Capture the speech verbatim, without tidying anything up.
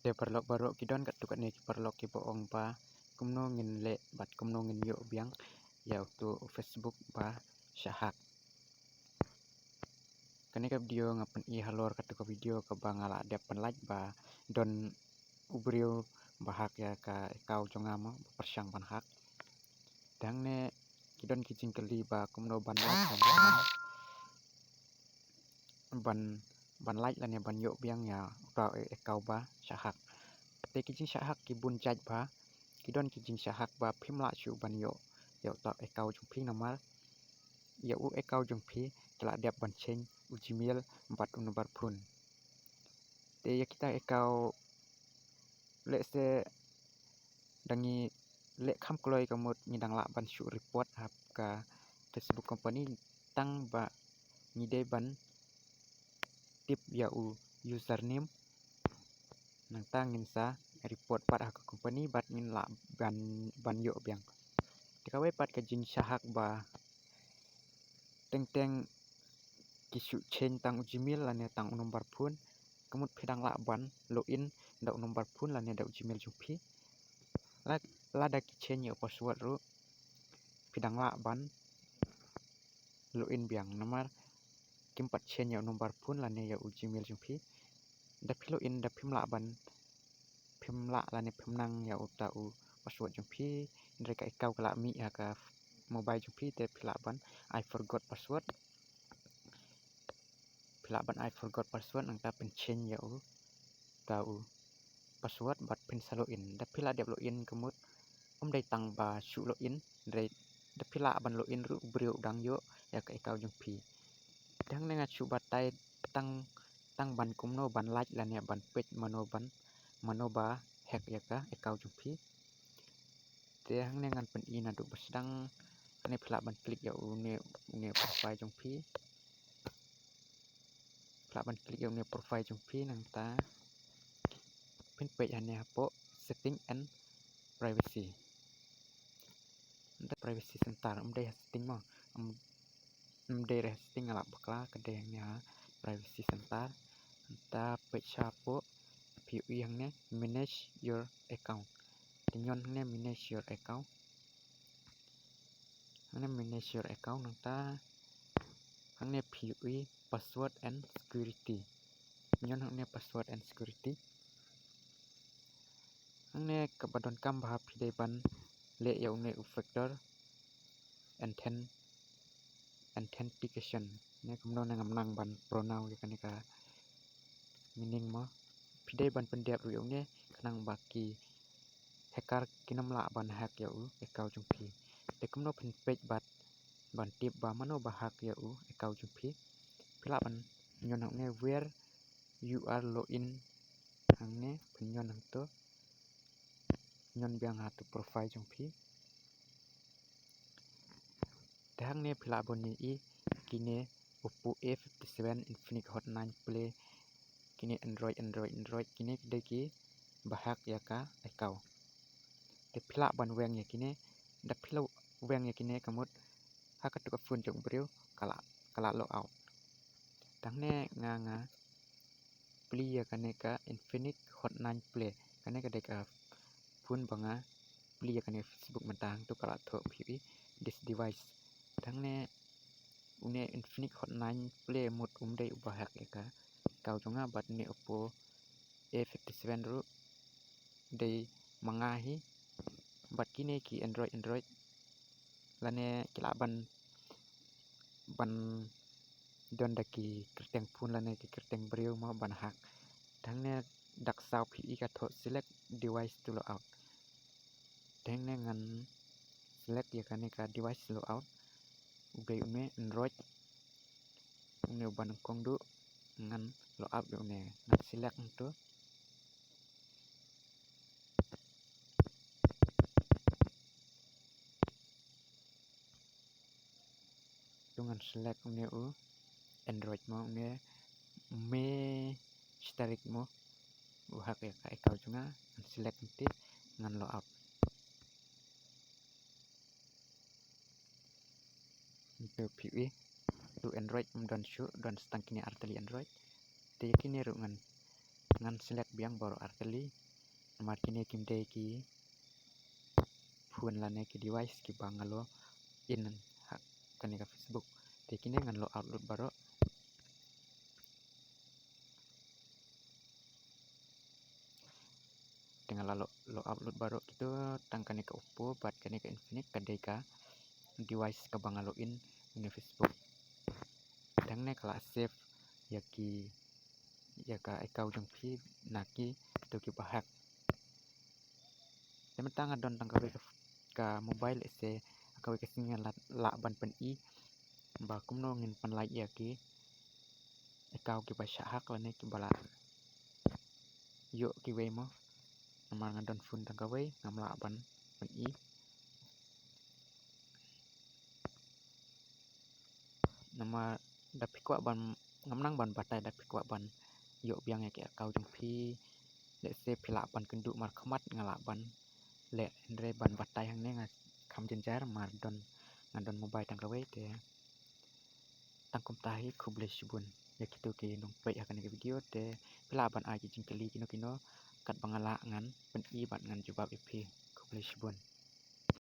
Te paralok baroh, ki don katto katne ki paralok kiba ong ba kumno ngin leh bad kumno ngin ïoh biang ïa uto u Facebook ba shah hack. Kane ka video nga pyni halor katto ka video kaba nga la dep pynlait ba don u briew ba hack ïa ka account jong nga mo, ba pyrshang ban hack. Te hangne ki don ki jingkylli ba kumno ban lait ban, ban, ban lait lane ban ïoh biang ïa uta u account ba shah hack. Te ki jingshah hack ki bun jait bha. Ki don ki jingshah hack ba phim lah shuh ban ïoh ïa uta u account jong phi namar ïa u account jong phi ki la dep ban change u Gmail bad u number phone. Te ïa kita account lehse da ngi leh kham kloi ka mut ngi dang lah ban shu report ha ka Facebook company tang ba ngi dei ban tip ïa u username. Nangta ngin sa report pat ha ka company bad ngin lah ban, ban ïoh biang. Te kawei pat ka jingshah hack ba teng teng ki shu change tang u Gmail lane tang u number phone. Ka mut phi dang lah ban login da u number phone lane da u Gmail jong phi. La, lada ki change ïa u password ruh phi dang lah ban login biang namar kim pat change ïa u number phone lane ïa u Gmail jong phi. Da phi login da phim lah ban, phim lah lane phim nang ïa uta u password jong phi. Hynrei ka account ka la mih ha ka mobile jong phi te phi lah ban I forgot password. Phi lah ban I forgot password nangta phin change ïa uta u password bad phin sa login. Da phi la dep login ka mut um dei tang ba shu login, hynrei da phi lah ban login ruh u briew u dang ïoh ïa ka account jong phi. Te hangne nga shu batai tang, tang ban kumno ban lait lane ban peit mano ban, mano ba hack ïa ka account jong phi. Te hangne ngan pyni naduh ba sdang. Hangne phi lah ban click ïa une, une profile jong phi. Phi lah ban click ïa une profile jong phi nangta phin peit hangne hapoh setting and privacy. Nangta privacy center, um dei ha setting mo. Um, um dei ha setting, nga lah bakla, ka dei hangne ha privacy center. Nangta peit shapoh phi ïohi hangne manage your account. Te ñion hangne manage your account. Hangne manage your account nangta hangne phi ïohi password and security. Ñion hangne password and security. Hangne kaba donkam bha phi dei ban leh ïa une u factor authen-, authentication. Ne kumno ne ngam nang ban pronounce ïa kane ka meaning mo. Phi dei ban pyndep ruh ïa une khnang ba ki hacker kin ym lah ban hack ïa u account jong phi. Te kumno phin peit bad ban tip ba mano ba hack ïa u account jong phi. Phi lah ban ñion hangne where you are login hangne, phin ñion hangto. Ñion biang ha tu profile jong phi. Te hangne phi lah ban ïohi kine Oppo A fifty-seven Infinix Hot nine Play, kine Android, Android, Android, kine ki dei kiba hack ïa ka account. Te phi lah ban weng ïa kine, da phi lah weng ïa kine ka mut ha katu ka phone jong u briew ka lah, ka lah log out. Te hangne nga, nga plie ïa kane ka Infinix Hot nine Play. Kane ka dei ka phone ba nga plie ïa kane Facebook mynta, hangto ka la thoh phi ïohi this device. Te hangne une Infinix Hot nine Play mut um dei uba hack ïa ka account jong nga bad une Oppo A fifty-seven ruh dei ma nga hi. Bad kine ki Android, Android lane ki lah ban, ban don da ki kyrteng phone lane ki kyrteng briew mo ban hack. Te hangne dak saw phi ïohi ka thoh select device to logout. Te hangne ngan select ïa kane ka device logout. U dei une Android, une uba nyngkong duh, ngan logout ïa une, ngan select hangto. To ngan select une u Android mo, une me starik mo u hack ïa ka account jong nga, ngan select hangto, ngan logout. Hangto phi ïohi tu Android ym don shuh, don tang kine artylli Android. Te ïa kine ruh ngan Ngan select biang baroh ar kali. Namar kine kim dei ki phone lane ki device kiba nga login ha kane ka Facebook. Te kine ngan logout lut baroh. Te nga la log, logout lut baroh kito, tang kane ka Oppo bad kane ka Infinix ka dei ka device kaba nga login ïa kane ka Facebook. Te hangne ka la save ïa ki, ïa ka account jong phi na kito kiba hack. Te mynta nga don tang kawei ka, ka mobile, lehse ha kawei ka sngi ngan lah, lah ban pyni ba kumno ngin pynlait ïa ki account kiba shah hack lane kiba la ïoh kiwei mo. Namar nga don phone tang kawei, ngam lah ban pyni. Namar da phi kwah ban, ngam nang ban batai, da phi kwah ban ïoh biang ïa ki account jong phi, lehse phi lah ban kynduh markhmat, nga lah ban leh, hynrei ban batai hangne nga kham jynjar, mar don, nga don mobile tang kawei te. Tang kumta hi, khublei shibun ïa kito ki nongpeit ha kane ka video. Te phi lah ban ai ki jingkylli kino kino, katba nga lah ngan pyni bad ngan jubab ïa phi. Khublei shibun.